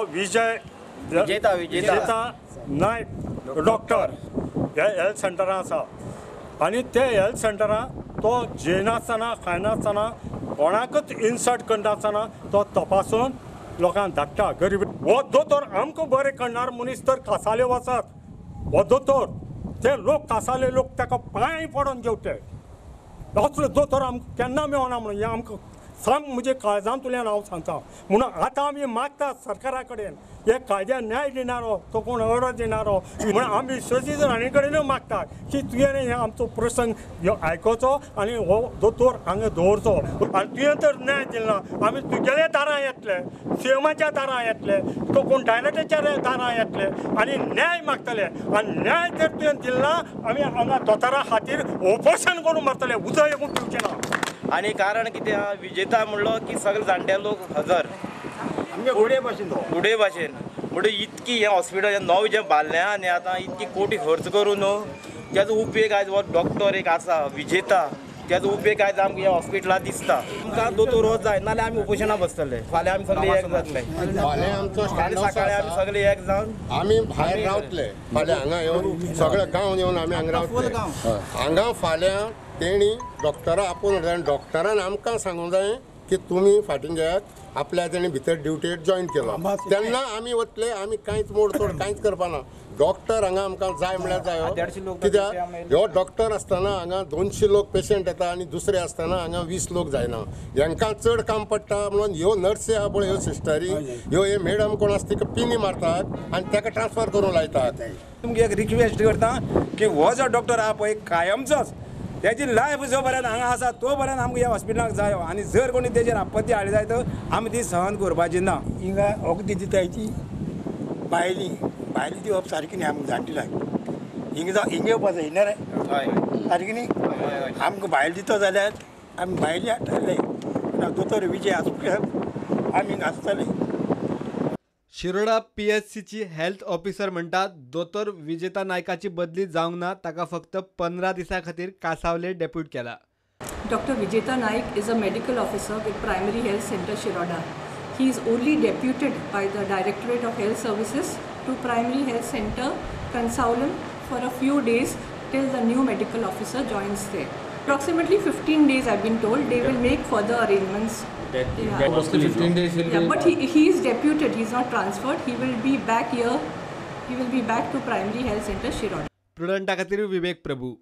हो विजय विजेता नायक डॉक्टर हे हेल्थ सेंटरान आसा आनी ते हेल्थ सेंटरान तो जेयनासतना खायनासतना कोणाकच इन्सल्ट करनासतना तो तपासून लोकांक धाडटा. गरीब हो दोतोर आमकां बरें करणार मनीस तर कासाले वचत हो दोतोर, ते लोक कासाले लोक ताका पांय पडोन घेवचे असलो दोतोर आमकां केन्ना मेळना म्हणून हें आमकां सामकें म्हजे काळजांतल्यान हांव सांगता. म्हणून आतां आमी मागतात सरकारा कडेन हे कायद्यान न्याय दिणारो तो कोण ऑर्डर दिणारो म्हणून आमी शशी राणे कडेनूय मागतात की तुवें हे आमचो प्रसंग ह्यो आयकोचो आनी हो दोतोर हांगा दवरचो. आनी तुवें तर न्याय दिलना आमी तुगेले दारां येतले, सीएमाच्या दारां येतले, तो कोण डायरेक्टराच्या दारां येतले आनी न्याय मागतले. आनी न्याय जर तुवें दिलना आमी हांगा दोतोरा खातीर उपोशण करून मरतले, उदक एकूण दिवचें ना. आनी कारण कितें आहा, विजेता म्हणलो की सगळे जाणटे लोक हजर उडे भाशेन उडे भाशेन म्हणजे इतकी हें हॉस्पिटल नवें जें बांदलें आनी आतां इतकी कोटी खर्च करून न्हू तेजो उपेग आयज हो डॉक्टर एक आसा विजेता, तेजो उपेग आयज आमकां ह्या हॉस्पिटलांत दिसता. आमकां दोतोर हो जाय, नाल्यार आमी उपोशणां बसतले. फाल्यां आमी सगळे एक जातले, फाल्यां सकाळीं आमी सगळे एक जावन आमी भायर रावतले. फाल्यां हांगा येवन सगळे गांव येवन आमी हांगा रावतले. हांगा फाल्यां तेणी डॉक्टरा आपोवन जाय, डॉक्टरान आमकां सांगूंक जाय की तुमी फाटीं घेयात, आपल्या तेणी भितर ड्युटेर जॉयन केलो तेन्ना आमी वतले. आमी कांयच मोडतोड कांयच करपाना. डॉक्टर हांगा आमकां जाय म्हळ्यार जायो, कित्याक ह्यो डॉक्टर आसतना हांगा 200 लोक पेशंट येता आनी दुसरे आसतना हांगा 20 लोक जायना. हांकां चड काम पडटा म्हणून ह्यो नर्सी आहा पळय, ह्यो सिस्टरी, ह्यो हे मॅडम कोण आसा तिका पिनी मारतात आनी ताका ट्रान्सफर करूंक लायतात. तुमकां एक रिक्वेस्ट करता की हो जो डॉक्टर आहा पळय कायमचोच तेजी लायफ जो पर्यंत हांगा आसा तो पर्यंत आमकां ह्या हॉस्पिटलाक जायो आनी जर कोणी तेजेर आपत्ती हाडली जायत आमी ती सहन करपाची ना. हिंगा वखदां दिताय ती भायली भायली दिवप सारकी न्ही आमकां जाणटेल्यांक. हिंगा जावं हिंगा येवपा जाय न्ही रे, सारकी न्ही. आमकां भायल दिता जाल्यार आमी भायली हाडटले, दोतोर विजय आसता आमी हिंगा आसतले. शिरोडा पीएचसीची हेल्थ ऑफिसर म्हणटा दोतोर विजेता नायकाची बदली जावंक ना, ताका फक्त 15 दिसां खातीर कासावले डेप्यूट केला. Doctor Vijeta Naik is a medical officer with primary health centre Shiroda. He is only deputed by the Directorate of Health Services to primary health centre Cansaulim for a few days till the new medical officer joins there. Approximately 15 days I have been told they will make further arrangements. Yeah. Mostly 15 days he'll be. But he is deputed, he is not transferred. He will be back here. He will be back to primary health center Shiroda. प्रुडंटा खातीर विवेक प्रभू.